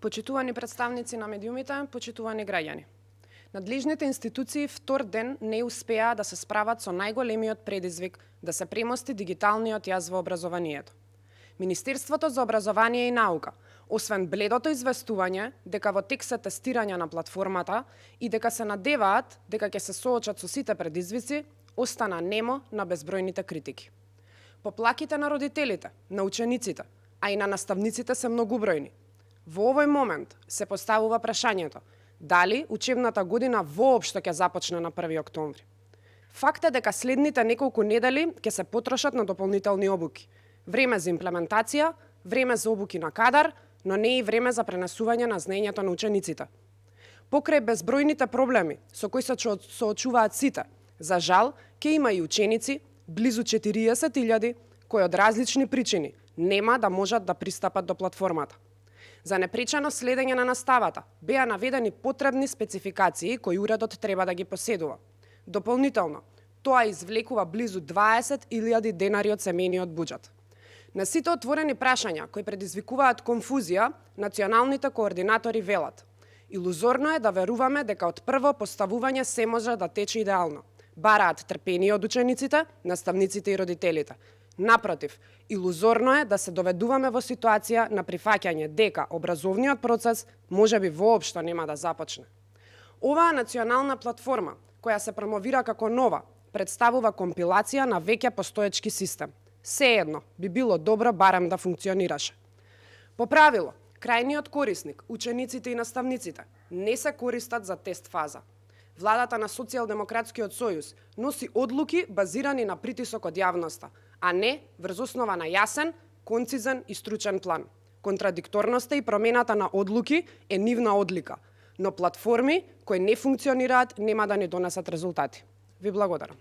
Почитувани представници на медиумите, почитувани граѓани. Надлежните институции втор ден не успеа да се справат со најголемиот предизвик да се премости дигиталниот јаз во образованието. Министерството за образование и наука, освен бледото известување дека во тек се тестирање на платформата и дека се надеваат дека ќе се соочат со сите предизвици, остана немо на безбројните критики. Поплаките на родителите, на учениците, а и на наставниците се многубројни. Во овој момент се поставува прашањето дали учебната година воопшто ќе започне на 1 октомври. Факт е дека следните неколку недели ќе се потрошат на дополнителни обуки. Време за имплементација, време за обуки на кадар, но не и време за пренесување на знаењето на учениците. Покрај безбројните проблеми со кои се соочуваат сите, за жал, ќе има и ученици, близу 40.000, кои од различни причини нема да можат да пристапат до платформата. За непречено следење на наставата беа наведени потребни спецификации кои уредот треба да ги поседува. Дополнително, тоа извлекува близу 20.000 денари од семејниот буџет. На сите отворени прашања кои предизвикуваат конфузија, националните координатори велат: илузорно е да веруваме дека од прво поставување се може да тече идеално. Бараат трпение од учениците, наставниците и родителите. Напротив, илузорно е да се доведуваме во ситуација на прифаќање дека образовниот процес можеби воопшто нема да започне. Оваа национална платформа, која се промовира како нова, представува компилација на веќе постоечки систем. Сеедно би било добро барем да функционираше. По правило, крајниот корисник, учениците и наставниците, не се користат за тест фаза. Владата на Социјалдемократскиот сојуз носи одлуки базирани на притисок од јавноста, а не врз основа на јасен, концизен и стручен план. Контрадикторноста и промената на одлуки е нивна одлика, но платформи кои не функционираат нема да ни донесат резултати. Ви благодарам.